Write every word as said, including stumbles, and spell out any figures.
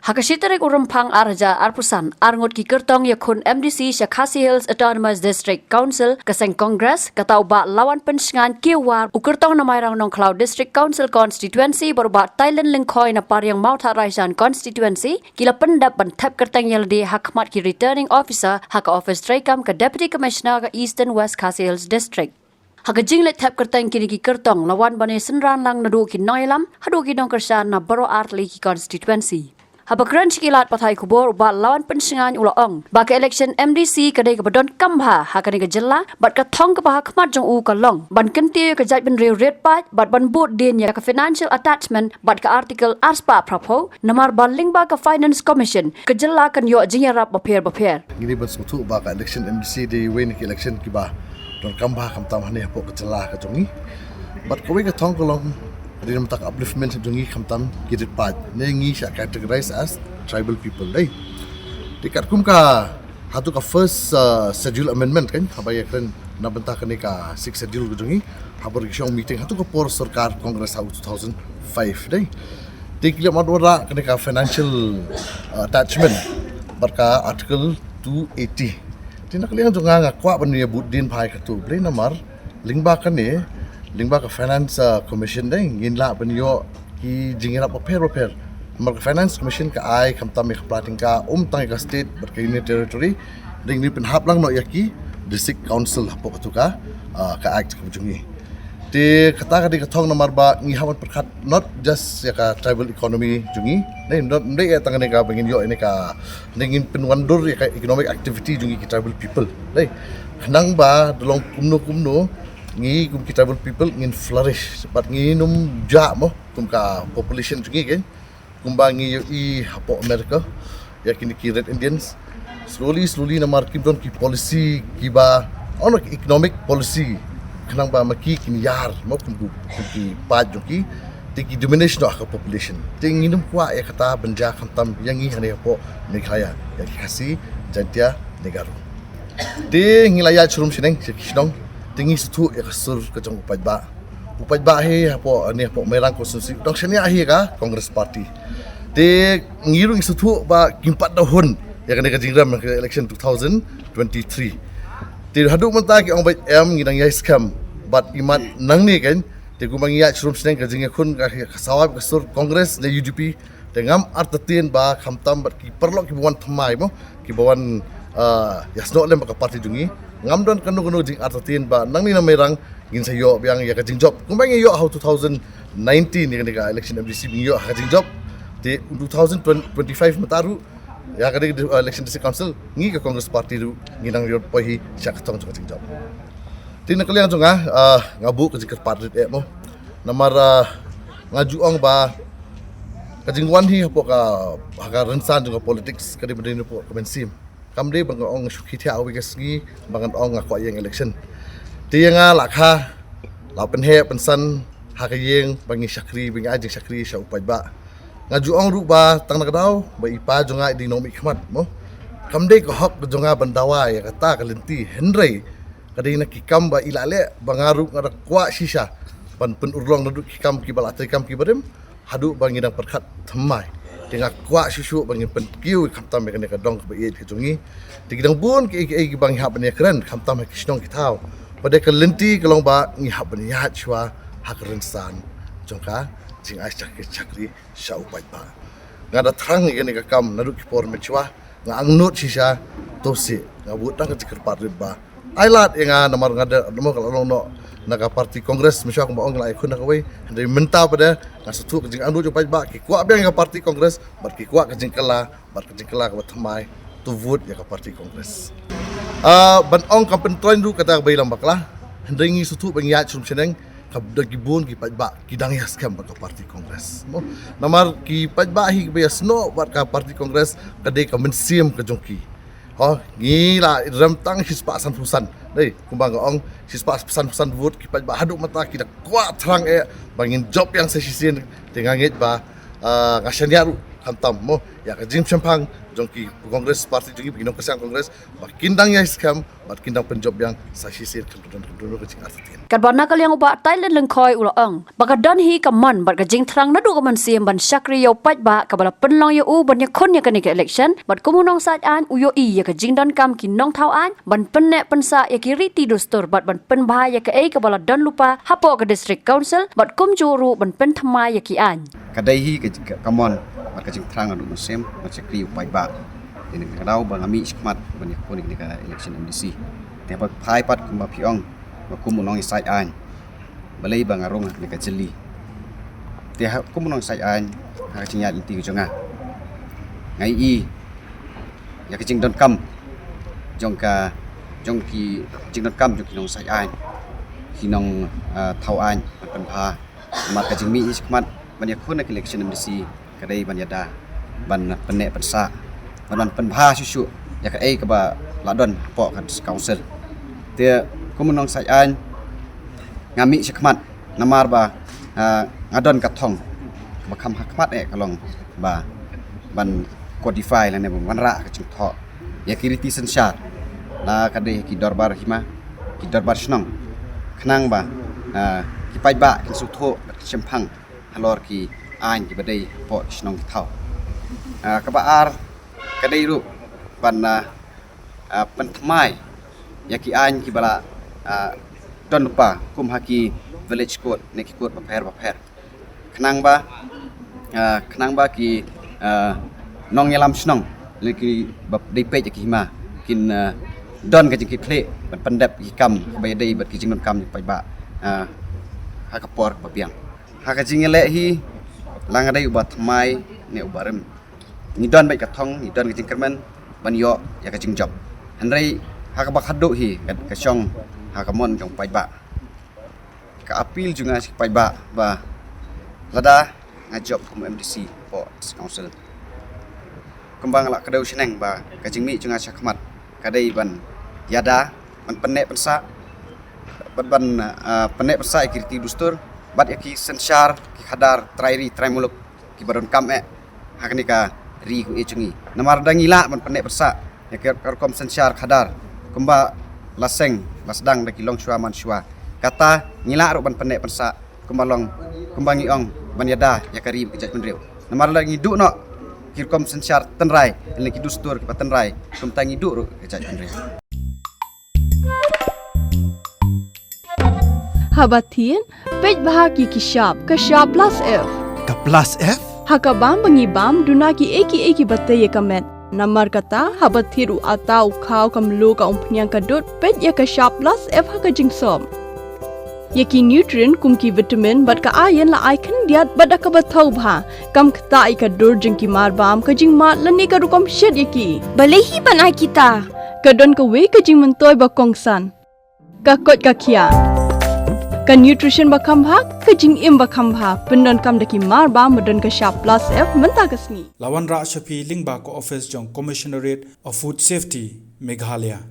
Ha ka shi tarik u Rymphang ar hajar arphew san, arngut ki kyrtong ïakhun M D C sha Khasi Hills Autonomous District Council, ka seng Congress, kata u Bah Lawan Pynshngain Kiwar, u kyrtong na Mairang Nongkhlaw District Council Constituency, bad u Bah Tylon Lyngkhoi na Pariang Mawthadraishan Constituency, ki la pyndep ban thep kyrteng ïa lade ha khmat ki Returning Officer ha ka office treikam ka Deputy Commissioner ka Eastern West Khasi Hills District. Ha ka jingleit thep kyrteng kine ki kyrtong la wan ban ïasynran lang naduh ki nongïalam haduh ki nongkyrshan na baroh artylli ki constituency. Haba kren sha ki lad pathai khubor, u Bah Lawan Pynshngain u la ong ba ka election M D C ka dei kaba donkam bha ha kane ka jylla, bad ka thong kaba ha khmat jong u ka long ban kyntiew ïa ka jaitbynriew riewpaid, bad ban bud dien ïa ka financial attachment bad ka Article arspah phraphew, namar ba lyngba ka Finance Commission ka jylla kan ïoh jingïarap bapher bapher. Ngi dei ban sngewthuh ba ka election M D C dei iwei na ki election kiba donkam bha khamtam hangne hapoh ka jylla ka jong ngi. Bad kawei ka thong ka long ka dei namar ka upliftment jong ngi khamtam ki riewpaid, ne ngi sha categorize as tribal people, dei. Te katkum ka, hato ka first, uh, schedule amendment kan, haba ïakren na bynta kane ka sixth schedule ka jong ngi, haba ki shong meeting, hato ka por sorkar Congress ha u two thousand five, dei. Te ki la mad wanrah kane ka financial, uh, attachment bad ka Article two eighty. Te na ka liang jong nga, nga kwah ban ïa bud dien bha ïa kato, balei namar lyngba kane, lyngba ka Finance, uh, Commission, dei, ngin lah ban ïoh ki jingïarap bapher bapher. Namar ka Finance Commission ka ai khamtam ïa ka pla tyngka, ym tang ïa ka state bad ka Union Territory, dei, ngin pynhap lang noh ïa ki District Council hapoh kato ka, ah, ka Act ka jong ngi. Te kata ka dei ka thong namar ba ngi hap ban pyrkhat not just ïa ka tribal economy jong ngi, dei, not, ym dei ïa tang kane kaba ngin ïoh ïa kane ka, dei, ngin pynwandur ïa ka economic activity jong ngi ki tribal people, dei. Khnang ba da long kumno kumno ngi kum ki tribal people ngin flourish bad ngin ym jah mo kum ka population jong ngi, kan, kumba ngi ïohi hapoh America ïa kine ki Red Indians. Slowly slowly namar kim don ki policy kiba, ong noh, ki economic policy, khnang ba ma ki kin ïar mo kum, kum, kum ki paid jong ki. Te ki diminish noh ka population. Te ngin ym kwah ïa kata ban jia khamtam ïa ngi hangne hapoh Meghalaya, ïa ki Khasi, Jaintia ne Garo. Te ngi la ïaid shrum shaneng sha ki shnong, te ngi sngewthuh ïa ka sur ka jong u paidbah. U paidbah hi hapoh, ne hapoh Mairang constituency u dang shaniah hi ïa ka Congress Party. Te ngi ruh ngi sngewthuh ba kim pat da hun ïa kane ka jingrem ha ka election two thousand twenty-three. Te haduh mynta ki ong ba em, ngi dang ïai skhem bad imat nangne, kan. Te kumba ngi ïaid shrum shaneng, ka jingïakhun ka, ka sawa ka sur Congress ne U D P. Te ngam artatien ba khamtam bad ki paralok kiba wan thymmai mo, kiba wan, ah, ïasnoh lem bad ka party jong ngi, ngam don kano kano jingartatien ba nangne na Mairang ngin sa ïoh biang ïa ka jingjop kumba ngi ïoh ha u two thousand nineteen, ïa kane ka election M D C ba ngi ïoh ha ka jingjop. Te two thousand twenty-five mynta ruh, ïa kane ka, ah, election District Council, ngi ka Congress Party ruh ngi nang ïoh poi hi sha ka thong jong ka jingjop. Te na ka liang jong nga, ah, nga buh ka jingkyrpad rit eh mo. Namar, ah, nga ju ong ba ka jingwan hi hapoh ka, ha ka rynsan jong ka politics ka dei ban dei hapoh ka mynsiem. Kam dei ba nga ong shu khie thiah ha kawei ka sngi ba ngan ong nga kwah ïeng election. Te ïa nga la kha, la pynheh pynsan ha ka ïing ba ngi shakri, ba ngi ai jingshakri sha u paidbah. Nga ju ong ruh ba tang na ka daw ba i pa jong nga i dei nongmihkhmat mo. Kam dei ka hok ka jong nga ban dawa ïa kata ka lynti, hynrei ka dei na ki kam ba i la leh ba nga ruh nga da kwah shisha ban pynurlong naduh ki kam kiba la treikam kiba rim haduh ba ngi dang pyrkhat thymmai. Te nga kwah shuh shuh ba ngin pynkiew khamtam ïa kane ka dong kaba ïeit ka jong ngi. Te ki dang bun kiei kiei kiba ngi hap ban ïakren khamtam ha ki shnong ki thaw. Bad ka lynti ka long ba ngi hap ban ïaid shuwa ha ka rynsan jong ka jingai shakri shakri sha u paidbah. Nga da thrang ïa kane ka kam naduh ki por mynshuwa, nga angnud shisha, to sih nga bud tang ka jingkyrpad rit ba ai lad ïa nga namar nga da, namar ka la long noh na ka party Congress mynshuwa kumba ong la ïakhun ha kawei. Hynrei mynta pat de nga sngewthuh ka jingangnud jong u paidbah, ki kwah biang ïa ka party Congress bad ki kwah ka jingkylla, bad ka jingkylla kaba thymmai, to vote ïa ka party Congress. Ah, ban ong kam pyntroiñ ruh kata kaba ïalam bakla, hynrei ngi sngewthuh ba ngi ïaid shrum shaneng, ka da ki bun ki paidbah ki dang ïa skhem bad ka party Congress mo. Namar ki paidbah hi kiba ïa snoh bad ka party Congress ka dei ka mynsiem ka jong ki. Ho, ngi la rem tang shispah sanphew san. Dei, kumba nga ong, shispah sanphew san vote ki paidbah haduh mynta ki da kwah thrang eh ba ngin jop ïa nga sa shisien. Te nga ngeit ba, ah, nga shaniah ruh khamtam mo ïa ka jingshemphang jong ki Congress party jong ki nongkyrshan Congress ba kin dang ïai skhem bad kin dang pynjop biang sa shisien kan don don ka jingartatien. Katba na ka liang u Bah Tailen Lyngkhoi u la ong ba ka don hi ka mon bad ka jingthrang naduh ka mynsiem ban shakri ïa u paidbah kaba la pynlong ïa u ban ïakhun ïa kane ka election, bad kum u nongsaid aiñ u ïohi ïa ka jingdonkam ki nongthaw aiñ ban pynneh pynsah ïa ki riti dustur bad ban pynbha ïa kaei kaba la don lypa hapoh ka District Council bad kumjuh ruh ban pynthymmai ïa ki aiñ. Ka dei hi ka, ka, ka mon bad ka jingthrang naduh mynsiem ban shakri u paidbah. Te na kata ka daw ba nga mih shakhmat ban ïakhun ïa kane ka election M D C. Te haba phai pat kumba phi ong ba kum u nongsaid aiñ, balei ba nga rung ha kane ka jylli. Te ha, kum u nongsaid aiñ, ha ka jingïaid lynti ka jong nga, nga ïohi ïa ka jingdonkam jong ka, jong ki, jingdonkam jong ki nongsaid aiñ, ki nong, ah, thaw aiñ ban pynbha. Namar ka jingmih shakhmat ban ïakhun ha ka election M D C ka dei ban ïada, ban pynneh pynsah, ban, ban pynbha shuh shuh ïa kaei kaba la don hapoh ka District Council. Te kum u nongsaid aiñ nga mih shakhmat namar ba, ah, nga don ka thong kaba kham hakhmat eh ka long ba ban codify lane ban wanrah ka jingthoh ïa ki riti synshar, la ka dei ki dorbar hima, ki dorbar shnong, khnang ba, ah, ki paidbah kin sngewthuh bad kin shemphang halor ki aiñ kiba dei hapoh ki shnong ki thaw. Ah, kaba ar ka dei ruh ban, ah, ah, pynthymmai ïa ki aiñ kiba la, ah, don lypa kum ha ki village court ne ki court bapher bapher. Khnang ba, ah, khnang ba ki, ah, nongïalam shnong lane kiba dei peit ïa ki hima kin, ah, don ka jingkitkhlieh ban pyndep ïa ki kam kiba ïadei bad ki jingdonkam jong ki paidbah, ah, ha ka por kaba biang. Ha ka jingïaleh hi, la nga dei uba thymmai ne uba rim, ngi don beit ka thong, ngi don ka jingkyrmen ban ïoh ïa ka jingjop. Hynrei ha kaba khadduh hi ka, ka shong ha ka mon jong u paidbah. Ka appeal jong nga sha ki paidbah ba lada nga jop kum M D C hapoh District Council, kumba nga la kdew shaneng ba ka jingmih jong nga shakhmat ka dei ban ïada, ban pynneh pynsah, bad ban, ah, pynneh pynsah ïa ki riti dustur bad ïa ki synshar, ki khadar trai ri trai muluk kiba donkam eh ha kane ka ri kawei jong ngi. Namar lada ngi lah ban pynneh pynsah ïa ka, ka rukom synshar khadar kumba la seng la sdang da ki longshuwa manshuwa, kata ngi lah ruh ban pynneh pynsah kumba long, kumba ngi ong, ban ïada ïa ka ri ka jaitbynriew. Namar lada ngi duh noh ki rukom synshar tynrai lane ki dustur kiba tynrai, kumta ngi duh ruh ka jaitbynriew. Haba thied, peit bha ki ki shap, ka shap plus F. Ka plus F? Ha ka bam ba ngi bam, duna kiei kiei kiba tei ïa ka met. Namar kata, haba thied u atta, u khaw, ka mluh, ka umphniang, ka dud, peit ïa ka shap plus F ha ka jingsop. Ïa ki nutrient kum ki vitamin bad ka iron la ai khyndiat bad da kaba thaw bha. Kam ktah ïa ka dur jong ki marbam, ka jingmad lane ka rukom shet ïa ki. Balei hi ban ai kita? Ka don kawei ka jingmyntoi ba kongsan. Ka koit ka khiah. Ka nutrition ba kham bha, ka jingim ba kham bha. Pyndonkam da ki marbam ba don ka shap plus F mynta ka sngi. La wanrah sha phi lyngba ka office jong Commissionerate of Food Safety, Meghalaya.